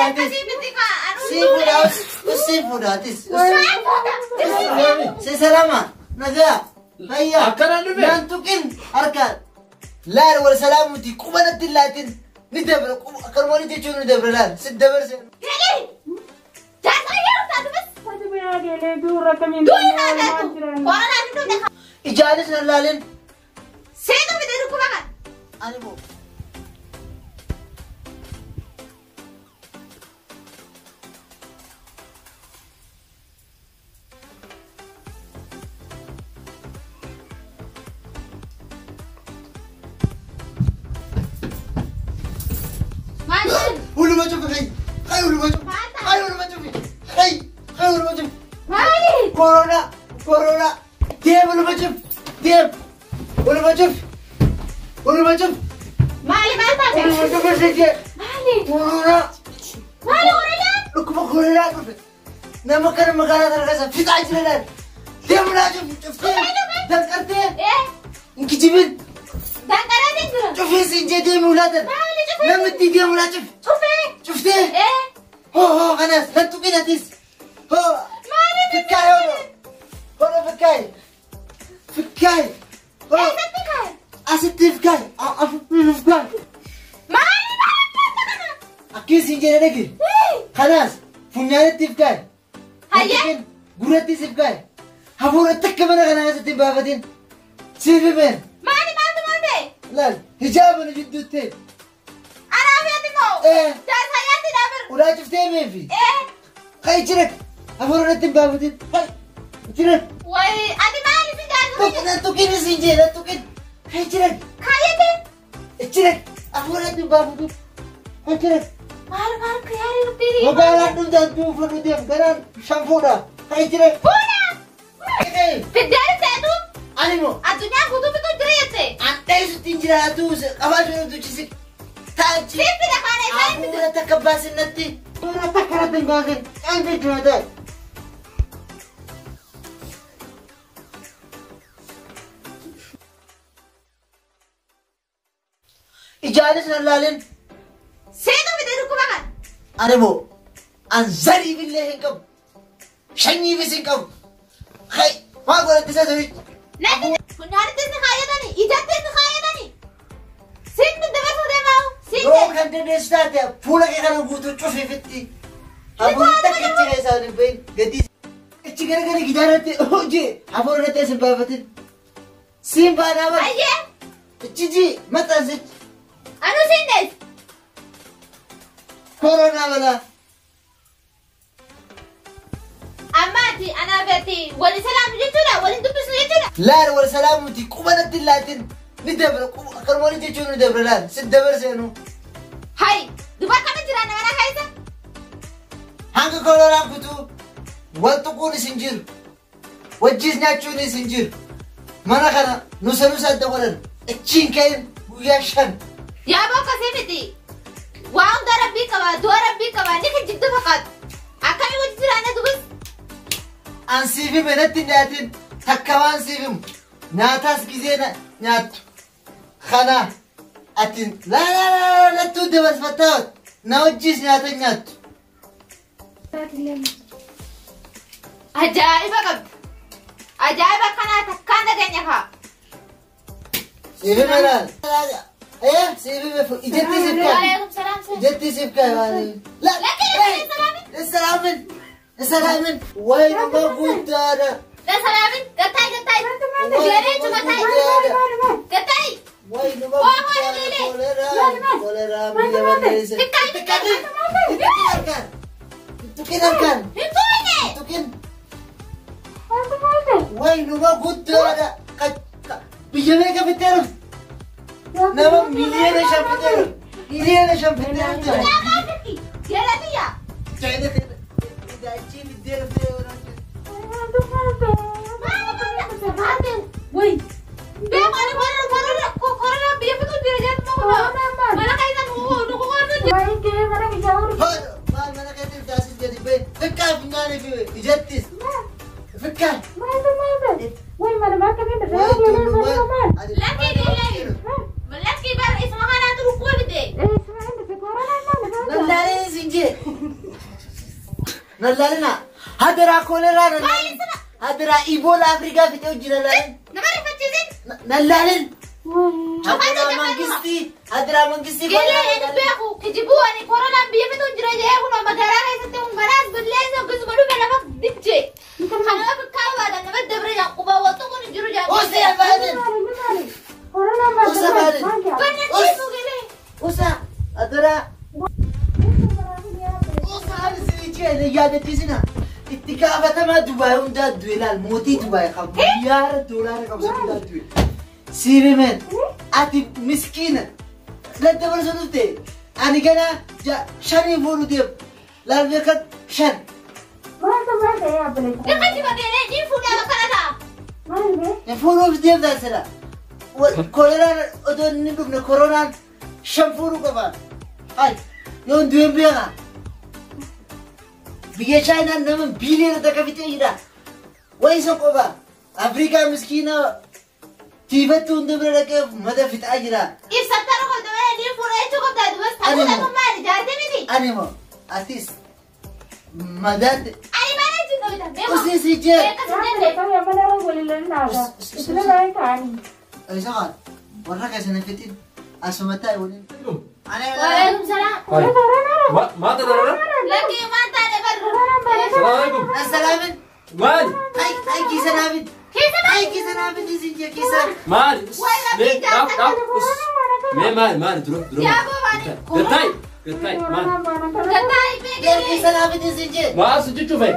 fuudhaatis. Si fuudhaa si fuudhaatis. Si salama nagaa fayyaa. Akkanaan dhufe. Naan tuqin harkaan. Laal wal salaamuti quba natti hin laatin ni dabra akkanuma ni jechuun ni dabra laal si dabarse. Ijaanis nan laalin. Ani moo. Uluma cufi hay. Hay uluma cufi. Hay uluma cufi. Hay. Hay uluma cufi. Corona. Corona. Deem uluma cufi. Deem. Uluma cufi. Uluma cufi. Uluma cufi sije. Corona. Dhukkuba koronaa dhufe. Nama kana magaalaa kana keessa fixaa jira laal. Deem ulaa cufi. Cuftee. Danqartee. Hin kijibin. Cufii siin jee deemi ulaatan. Namni deemu ulaa cufi. Cuftee. Hoo hoo kanas nan tuqin atis. Hoo. Fikkaay hoo. Hoo fikkaay. Fikkaay. Hoo. Asitti fikkaay. Asitti fikkaay. Akkin siin jedhe dhagi. Kanaas funyaanitti fikkaay. Gurrattis fikkaay. Hafuura takka mana kana keessatti hin baafatin. Siif himeen. Laal hijaaba nu jidduutti. Ulaa cuftee meefi. Kai jirak. Hafuura irratti hin baafatin. Kai jirak. Nan tuqin siin jee nan tuqin. Kai jirak. Jirak. Hafuura irratti hin baafatin. Kai jirak. Magaalaan dhumdaan duufa nu deem garaan shan fuudha. Kai jirak. Ani moo. Addunyaa guutuu fixuu jira jette. An dheessutti hin jiraatu qabaachuu nu tuchisi. Taachi. Siif kaana isaan Hafuura takka baasin natti. Hafuura takka irratti hin baasin. Qalbii jechuudha ta'e. Ijaanis nan laalin. Seetu fide dhukkuba kana. Ani moo an zariifillee hin qabu. Shanyiifis hin qabu. Hay maal godhatti isa sirrii. Natti funyaanitti si kaayyatani ijatti si kaayyatani. Sinni dabarsuu deemaa Yoo sinni. kan dandeessu taate fuula kee kana guutuu cufiifitti. Hafuurri takka ichi keessaa hin bahin gadi. Ichi garagara gidaaratti hojii hafuura irratti as hin baafatin. Siin baanaa bara. Ayyee Ichi ji maxxansichi. anu sinnes. Koronaa balaa. Ammaati anaafeeti wali salaamu jechuudha waliin dubbisu jechuudha. Laal wal salaamuti quba natti hin laatin ni dabra akkanuma ni jechuun ni dabra laal si dabarseenu. Hay duba akkami jiraanna mana keessa. Hanga koronaan kutuu wal tuquunis hin jiru. Wajjis nyaachuunis hin jiru. Mana kana nusa nusa adda godhan achiin ka'in guyyaa 5. Yaaboo akkasii miti. Waa hunda rabbii qaba du'a rabbii qaba ni kijibdu fakkaatu. Akkamii wajji jiraanna dubis. An siif hime natti hin dhiyaatin takka waan siif himu nyaataas gizee nyaattu. Kana ati laa laa laa nattuu dabarfattaa na wajjis nyaata nyaattu. Ajaa'iba qabdi. Ajaa'iba akkanaa takkaan dhageenya kaa. Siif hime laal. Siif hime ijatti siif kaa'e. Waalaikum salaam. Ijatti siif kaa'e waan. La Lakkee salaamin. Salaamin. Salaamin. Waynuma guddaadha. La salaamin gattaay gattaay. Geeree cumataay. Gattaay. Waynuma Waa guddaadha. maali? Koleraan. Koleraan biyya balleesse. Xiqqaa Tuqin harkaan. Tuqin harkaan. Hin tuqine. Tuqin. Waynuma guddaadha. Biyya meeqa fixee dhufte? Nama 5 miliyoona fixee dhufte. 5 miliyoona fixee dhufte. Yaa maal Geeree tiyya. Achii fiddee dhuftee. Wai. Beeku ani korona korona biyya fixuu jira jedhu mana keessa nu qoqqooduu jira. Maal mana keetti taasis gadi bahe fikkaa funyaanii fi ijattis fikkaa. Lakkii bara isuma kanaatu dhukkuba fide. Lallaaleen isin jee Nallaalina. Hadaraa koleraa nallaalin. Hadaraa Iboolaa Afrikaa fixee hojii nallaalin. Nama rifachiisin. Nallaalin. Hadaraa mangistii. Hadaraa mangistii. Gelee hin beeku. Kijibuu ani koronaan biyya fixuun jira jedhee kunoo magaalaa keessatti manaas balleessa akkasuma dhufe lafa dibje. Kanaaf kaawwaadhaan nama dabre jaan quba wattu kun hin jiru jaan. Usee afaadin. Usa afaadin. Banna ciisuu gelee. Usa. Hadaraa. Usa ani yaadachiisina. Itti gaafatamaa Dubaay hundaa du'e laal mootii Dubaay qabu. Biyyaara doolaara qabu sun hundaa du'e. Siibimeen ati miskiina ladda barsa dhufte ani gana shanii fuudhu deemu laal beekan shan. Dhimma gelee ni fuudhaa bakka dhagaa. Fuudhuuf deemtaa sila. Koronaan otoo inni dhufne koronaan shan fuudhuu qaba. Ay yoon du'een beekaa. Biyya Chaayinaan nama biiliyoona takka fixee jira. Wayisa qofa. Afrikaa miskiina tiifattuu hunda bira dhaqee mata fixaa jira. Ibsattara qabda malee ni fuudha jechuu qabda dubas ta'uu dhabuun maali jaartee miti. Ani moo atis madaatti. Ani maal jechuun qabda beeku. Usii si jee. Beekas hin dandeenye. Isa qaal warra keessa na fixin asuma taa'e waliin. Waalaikum salaam. ما تدرون؟ Lakkii waan taane barru. السلام عليكم. Assalaamin. مالي Ay ay kiisa naafin. Keessa Ay kiisa naafin isin jee kiisa. مالي ولا مي في جالسة. داب مي مالي مالي دروح دروح يا أبو مالي. قتاي قتاي مالي Gataa Gel beekee. kiisa naafin isin jee. ما سجدت في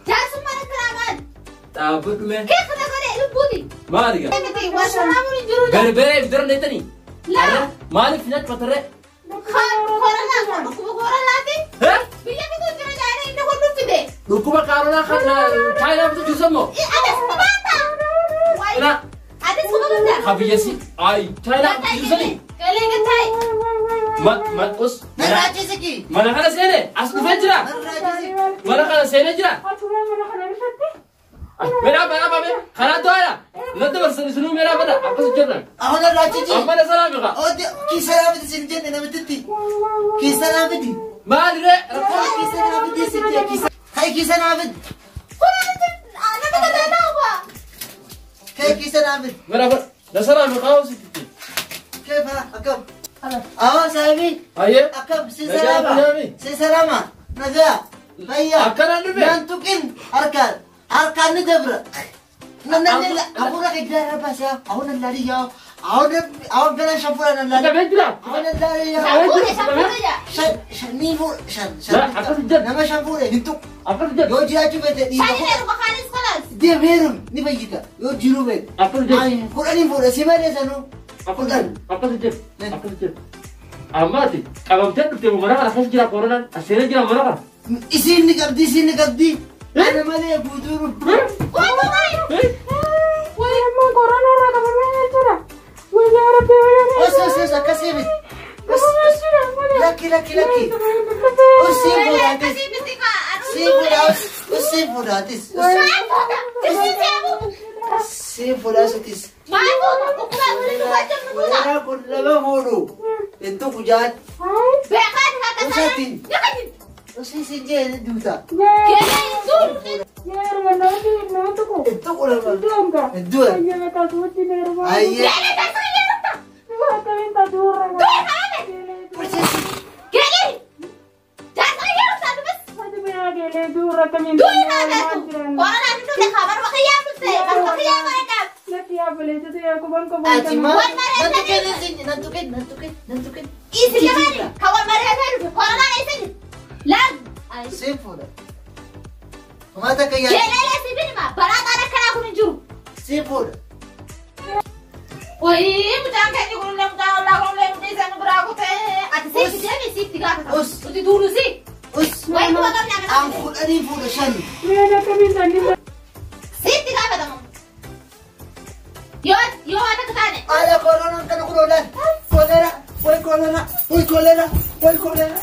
Jaarsummaan akka naamaan. تابد مي Keessa na godhe lubbuuti. مالي قال Miti waan salaamuun hin jiru. غربي بدر نيتني لا. مالي في نت فترة Koronaan kun dhukkuba koronaati. ها Biyya fixuun jira jaaree inni kun dhuffite. ركوب كورونا خدنا تايلاند بتجسمه Atis kubaata. لا Atis kubaata. خبيسي اي تايلاند بتجسني Galee gataa. ما ما قص Narraa ciisiki. ما انا خلاص هنا اصل فجرة Narraa ciisiki. ما انا خلاص هنا جرا मेरा बड़ा बाबे खरा तो आया न तो बरसन सुनो मेरा बड़ा आपस चल रहा Ahon narraa ciisi. अम्मा ने सलाम का Odi kiisa naafin isin jenne namtitti. Kiisa naafin. माल रे Ay kiisa naafin isin jee kiisa. Ay kiisa naafin. Nama gataa ta'u. Kee kiisa naafin. मेरा बड़ा न सलाम का उसी Kee fara akkam. Awwa saahibi. आइए Akkam si Nagaa salaama. Punjaabi. Si salaama. Nagaa. Fayyaa. Akkana dhufe. Naan tuqin harkaan. Harkaan ni dabra. Namni hafuura kee gidaara baasee ahon allaalii yaa. Ahon ahon gana shampuura अच्छा allaalii. भेज दिला Ahon allaalii yaa. Shampuudha shampuudha jaa. Shan shan ni fuudha shan shan. La, akkas jedhu. Nama shampuudha hin tuqu. आपस जब Yoo jiraachuu feete dhiiga Shanii dheeruma kaanis kalaas. deemeeruun ni fayyita. Yoo jiruu feete. आपस जब Ay kudhaniin fuudha si malee sanuu. आपस आपस जब आपस जब अम्मा थी अब हम जब ते मरा खस जिरा कोरोना असेरे जिरा मरा Isiin ni qabdi isiin ni qabdi. Ana malee guutuu. Waan ta'e. Os os os akkasii miti. Os os lakki lakki lakki. Usii Galee fuudhaatis. akkasii miti kaa. Sii fuudhaa us usii fuudhaatis. Maal fuudha? Isii seebu. Sii fuudhaatis. Maal fuudha? Dhukkuba dhukkuba jirtu fuudha. Koronaa kun lama fuudhu. Intu gujaan. Beekaan akka Usaatiin. sana. Usii si jee ni duuta. Galee hin duulu. Intu lama. Du'a. Ayyee. Galee taasisa yeroo Du'i kaa'ame. Galee. Taasisa yeroo taatu bas. Du'i kaa'ame. Koronaan hin dhufne kaa barba kiyyaa dhufte. Barba kiyyaa bareedaaf. Ati maa. Wal malee Nan tuqin nan tuqin nan tuqin nan tuqin. Isin lamaani kan wal mari'atee dhufe koronaan eessa jiru? Laal. Sii fuudha. Uummata akka yaadu. Geeleelee si bilma balaa akkanaa kun hin jiru. Sii fuudha. Wayii mucaan keenya kunillee mucaan ollaa kunillee mucaan isaan biraa kutee. Ati siif deemi siif gaafata. Us. Uti duulu si. Us. Wayii kuma qabna An kudhanii fuudha shan. Siif gaafatamu. Yoo yoo waan akka taane. Ala koronaan kana kun oolan. Kolera. Way kolera. Way kolera. Way kolera.